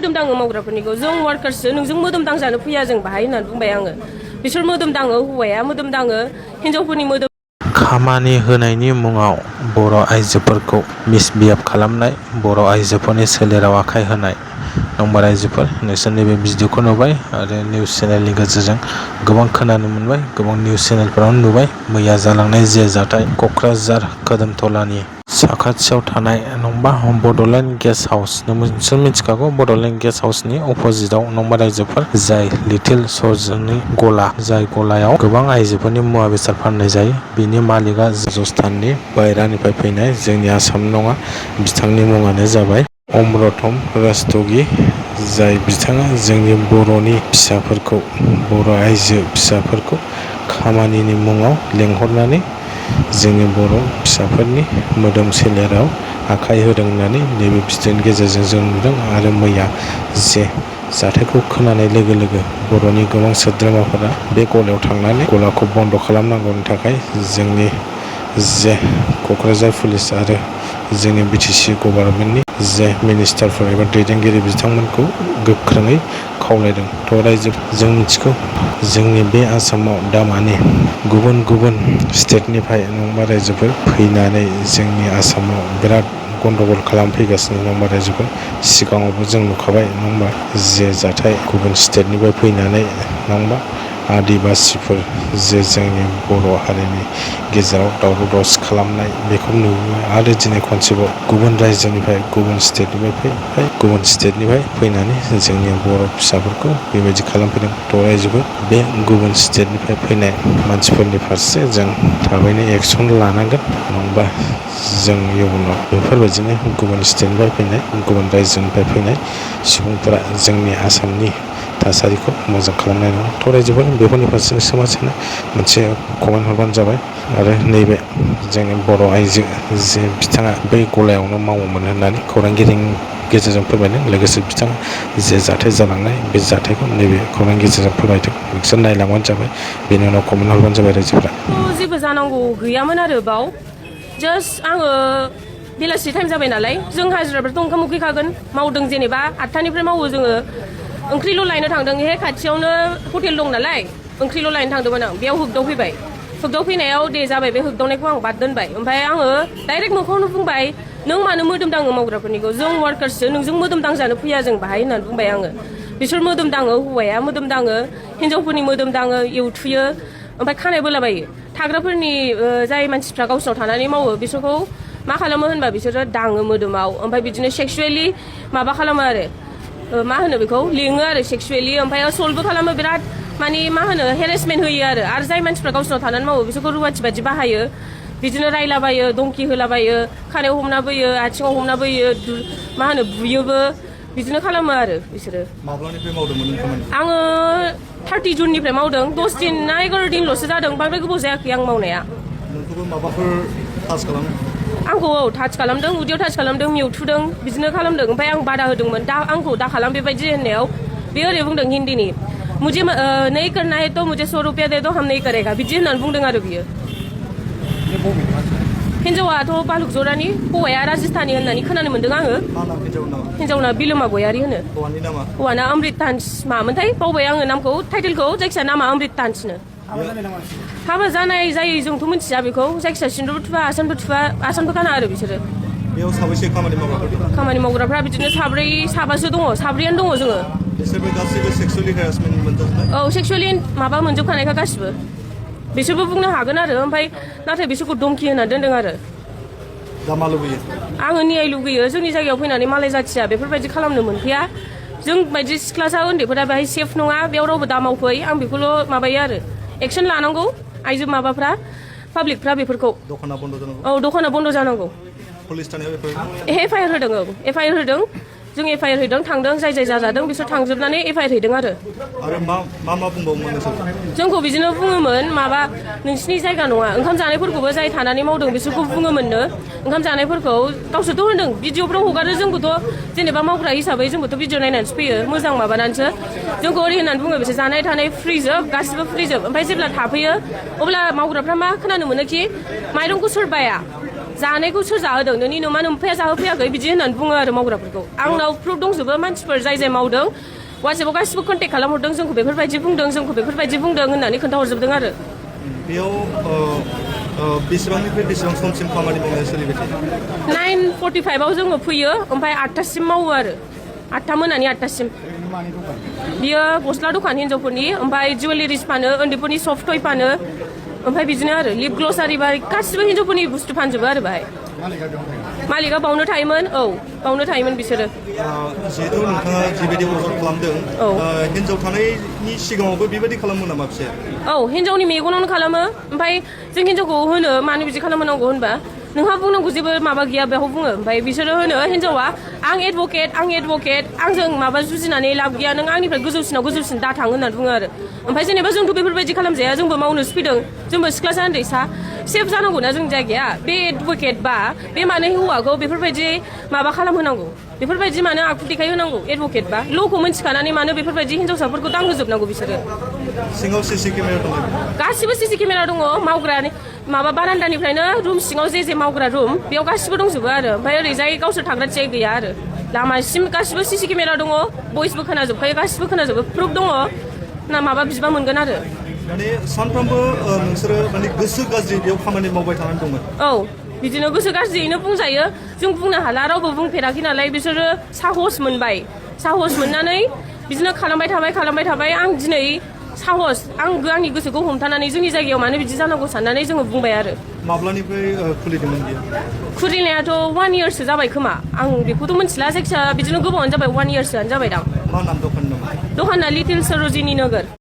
मोदोम दाङो मावग्राफोरनिखौ जों वार्कार्ससो नोंजों मोदोम दांजानो फैया जों बाहाय होननानै बुंबाय आङो बिसोर मोदोम दाङो हौवाया मोदोम दाङो हिनजावफोरनि मोदोम खामानि होनायनि मुङाव बर' आइजोफोरखौ मिसबिहेभ खालामनाय बर' आइजोफोरनि सोलेराव आखाइ होनाय नंबार आइजोफोर नोंसोरनि बे भिडिअखौ नुबाय आरो निउस चेनेलनि गेजेरजों गोबां खोनानो मोनबाय गोबां निउस चेनेलफोरावनो नुबाय मैया जालांनाय जे जाथाय क'क्राझार खोदोमथलानि साखाथियाव थानाय नंबा बड'लेण्ड गेस्ट हाउस नोंसोर मिथिखागौ बड'लेण्ड गेस्ट हाउसनि अपोजिटआव नंबा आइजोफोर जाय लिटिल सर्जनि गला जाय गलायाव गोबां आइजोफोरनि मुवा बेसाद फाननाय जायो बिनि मालिकआ राजस्थाननि बायरानिफ्राय फैनाय जोंनि आसाम नङा बिथांनि मुङानो जाबाय अमृतम रस्तगि जाय बिथाङा जोंनि बर'नि फिसाफोरखौ बर' आइजो फिसाफोरखौ खामानिनि मुङाव लेंहरनानै जोंनि बर' फिसाफोरनि मोदोम सोलेराव आखाइ होदों होननानै नैबे भिडिअनि गेजेरजों जों नुदों आरो मैया जे जाथायखौ खोनानाय लोगो लोगो बर'नि गोबां सोद्रोमाफोरा बे गलायाव थांनानै गलाखौ बन्द' खालामनांगौनि थाखाय जोंनि जे क'क्राझार पुलिस आरो जोंनि बिटिसि गभर्नमेन्टनि जे मिनिस्टारफोर एबा दैदेनगिरि बिथांमोनखौ गोख्रोङै खावलायदों थ' रायजो जों मिथिगौ जोंनि बे आसामाव दा माने गुबुन गुबुन स्टेटनिफ्राय नंबा रायजोफोर फैनानै जोंनि आसामाव बिराद गन्दगल खालामफैगासिनो नंबा रायजोफोर सिगाङावबो जों नुखाबाय नङा होमबा जे जाथाय गुबुन स्टेटनिफ्राय फैनानै नङा होमबा आदिबासिफोर जे जोंनि बर' हारिनि गेजेराव दावराव दावसि खालामनाय बेखौ नुबाय आरो दिनै खनसेबाव गुबुन रायजोनिफ्राय गुबुन स्टेटनिफ्राय फैनानै जोंनि बर' फिसाफोरखौ बेबायदि खालामफैदों थ' रायजोफोर बे गुबुन स्टेटनिफ्राय फैनाय मानसिफोरनि फारसे जों थाबैनो एक्सन लानांगोन नङाबा जों इयुनाव बेफोरबायदिनो गुबुन स्टेटनिफ्राय फैनाय गुबुन रायजोनिफ्राय फैनाय सुबुंफोरा जोंनि आसामनि थासारिखौ मोजां खालामनाय नङा थ' रायजोफोर बेफोरनि फारसे समाजनो मोनसे कमेन्ट हरबानो जाबाय आरो नैबे जोंनि बर' आइजो जे बिथाङा बै गलायावनो मावोमोन होननानै खौरांगिरिनि गेजेरजों फोरमायदों लोगोसे बिथाङा जे जाथाय जालांनाय बे जाथायखौ नैबे खौरांनि गेजेरजों फोरमायदों बिसोर नायलांबानो जाबाय बेनि उनाव कमेन्ट हरबानो जाबाय रायजोफोरा जेबो जानांगौ गैयामोन आरो बाव जास्ट आङो बेलासि टाइम जाबाय नालाय जों हाजिराफोरथ' ओंखाम उखैखागोन मावदों जेनेबा 8टानिफ्राय मावो जोङो ओंख्रिल' लायनो थांदों हे खाथियावनो हटेल दं नालाय ओंख्रिल' लायनो थांदोंमोन आं बेयाव होगदावफैबाय होगदावफैनायाव दे जाबाय बे होगदावनायखौ आं बाद दोनबाय ओमफ्राय आङो डाइरेक्ट मोखाङावनो बुंबाय नों मानो मोदोम दाङो मावग्राफोरनिखौ जों वार्कार्ससो नोंजों मोदोम दांजानो फैया जों बाहाय होननानै बुंबाय आङो बिसोर मोदोम दाङो हौवाया मोदोम दाङो हिनजावफोरनि मोदोम दाङो एवथुयो ओमफ्राय खानाय बोलाबायो थाग्राफोरनि जाय मानसिफ्रा गावसिनाव थानानै मावो बिसोरखौ मा खालामो होनबा बिसोरो दाङो मोदोमाव ओमफ्राय बिदिनो सेक्सुवेलि माबा खालामो आरो मा होनो बेखौ लिङो आरो सेक्सुवेलि ओमफ्राय असल्टबो खालामो बिराद माने मा होनो हेरेसमेन्ट होयो आरो जाय मानसिफ्रा गावसिनाव थानानै मावो बिसोरखौ रुवाथि बादि बाहायो बिदिनो रायलाबायो दंखि होलाबायो खानायाव हमना बोयो आथिङाव हमना बोयो मा होनो बुयोबो बिदिनो खालामो आरो बिसोरो माब्लानिफ्राय मावदोंमोन खामानि आङो 30 जुननिफ्राय मावदों 10 दिन ना 11 दिनल'सो जादों बांद्राय गोबाव जायाखै आं मावनाया नोंखौबो माबाफोर टाच खालामो आंखौ टाच खालामदों उदैयाव टाच खालामदों मेवथुदों बिदिनो खालामदों ओमफ्राय आं बादा होदोंमोन दा आंखौ दा खालाम बेबायदि होननायाव बे ओरै बुंदों हिन्दीनि मुझे नहीं करना है तो मुझे 100 रुपया दे दो हम नहीं करेगा बिदि होननानै बुंदों आरो बियो हिन्जावाथ' बालुक जरानि हौवाया राजस्थानी होननानै खोनानो मोन्दों आङो हिन्जावना बिलोमा गयारि होनो हौवाना अमृत तान्स मामोनथाय बावबाय आङो नामखौ टाइटेलखौ जायखिया नामा अमृत तान्सनो हाबा जानाय जायै जोंथ' मिथिया बेखौ जायखिया सिन्दुर थुवा आसानबो गाना आरो बिसोरो बेयाव साबैसे खामानि मावग्राफ्रा बिदिनो साबासो दङ साब्रैयानो दङ जोङो बिसोरबो गासैबो सेक्सुवेलि हेरासमेन्ट मोनजोबनाय औ सेक्सुवेलि माबा मोनजोबखानायखा गासिबो बिसोरबो बुंनो हागोन आरो ओमफ्राय नाथाय बिसोरखौ धमकि होना दोनदों आरो दा मा लुबैयो आङो न्याय लुगैयो जोंनि जायगायाव फैनानै मालाय जाथिया बेफोरबायदि खालामनो मोनफैया जों बायदि सिख्लासा उन्दैफोरा बेहाय सेफ नङा बेयाव रावबो दा मावफै आं बेखौल' माबायो आरो एक्सन लानांगौ आइजो माबाफ्रा पाब्लिकफ्रा बेफोरखौ दखाना बन्द जानांगौ औ दखाना बन्द जानांगौ पुलिस थानायाव एफआइआर होदों औ एफआइआर होदों जों एफआइआर हैदों थांदों जाय जाजादों बिसोर थांजोबनानै एफआइआर हैदों आरो मा बुंबावोमोन नोंसोर जोंखौ बिदिनो बुङोमोन माबा नोंसिनि जायगा नङा ओंखाम जानायफोरखौबो जाय थानानै मावदों बिसोरखौ बुङोमोननो ओंखाम जानायफोरखौ गावसोरथ' होनदों भिडिअफ्राव हगारो जोंखौथ' जेनेबा मावग्रा हिसाबै जोंबोथ' भिडिअ नायनानैसो फैयो मोजां माबानानैसो जोंखौ ओरै होननानै बुङो बिसोर जानाय थानाय फ्रिजोब गासिबो फ्रिजोब ओमफ्राय जेब्ला थाफैयो अब्ला मावग्राफ्रा मा खोनानो मोनोखि माइरंखौ सोरबाया जानायखौ सोर जाहोदों नोंनि नोमा नोम्फाया जाहोफैयाखै बिदि होननानै बुङो आरो मावग्राफोरखौ आंनाव प्रुफ दंजोबो मानसिफोर जाय मावदों वाट्सएपाव गासिबो कन्टेक्ट खालामहरदों जोंखौ बेफोरबायदि बुंदों जोंखौ बेफोरबायदि बुंदों होननानै खोन्थाहरजोबदों आरो बेयाव बेसेबांनिफ्राय बेसेबां समसिम खामानि मावनाय सोलिबाय थायो 9:45 जोङो फैयो ओमफ्राय 8टासिम मावो आरो 8टा मोनानि 8टासिम बियो गस्ला दखान हिन्जावफोरनि ओमफ्राय जुवेलारिस फानो उन्दैफोरनि सफ्ट टय फानो ओमफ्राय बिदिनो आरो लिप ग्लसारि बा गासिबो हिन्जावफोरनि बुस्थु फानजोबो आरो बाहाय मालिकआ बावनो थायोमोन बावनो थायोमोन बिसोरो जिहेतु नोंथाङा जिबायदि अर्डार खालामदों हिन्जाव थानायनि सिगाङावबो बेबायदि खालामो नामा फिसाया हिन्जावनि मेगनावनो खालामो ओमफ्राय जों हिन्जावखौ होनो मानो बिदि खालामनांगौ होनबा नोंहा बुंनांगौ जेबो माबा गैया बेखौ बुङो ओमफ्राय बिसोरो होनो हिन्जावा आं एडभकेट आंजों माबा जुजिनानै लाब गैया नों आंनिफ्राय गोजौसिन दाथां होननानै बुङो आरो ओमफ्राय जेनेबा जोंथ' बेफोरबायदि खालामजाया जोंबो मावनोसो फैदों जोंबो सिख्लासा उन्दैसा सेफ जानांगौना जोंनि जायगाया बे एडभकेट बा बे मानो हौवाखौ बेफोरबायदि माबा खालामहोनांगौ बेफोरबायदि मानो आखु देखाय होनांगौ एडभकेट बा ल'खौ मिन्थिखानानै मानो बेफोरबायदि हिन्जावसाफोरखौ दांहोजोबनांगौ बिसोरो सिङाव सिसि केमेरा दङ गासिबो सिसि केमेरा दङ मावग्रानि माबा बारान्दानिफ्रायनो रुम सिङाव जे मावग्रा रुम बेयाव गासिबो दंजोबो आरो ओमफ्राय ओरैजाय गावसोर थाग्रा थियाय गैया आरो लामासिम गासिबो सिसि केमेरा दङ भइसबो खोनाजोबखायो गासिबो खोनाजोबो प्रुफ दङ ना माबा बिबा मोनगोन आरो माने सानफ्रामबो नोंसोरो माने गोसो गाज्रि बेयाव खामानि मावबाय थानानै दंमोन बिदिनो गोसो गाज्रियैनो बुंजायो जों बुंनो हाला रावबो बुंफेराखै नालाय बिसोरो साहस मोनबाय साहस मोननानै बिदिनो खालामबाय थाबाय आं दिनै साहस आंनि गोसोखौ हमथानानै जोंनि जायगायाव मानो बिदि जानांगौ साननानै जोङो बुंबाय आरो माब्लानिफ्राय खुलिदोंमोन बियो खुलिनायाथ' 1 इयारसो जाबाय खोमा आं बेखौथ' मिथिला जायखिया बिदिनो गोबावानो जाबाय 1 इयारसोआनो जाबाय दां मा नाम दखाननि नामा दखाना लिटिल सरोजिनी नगर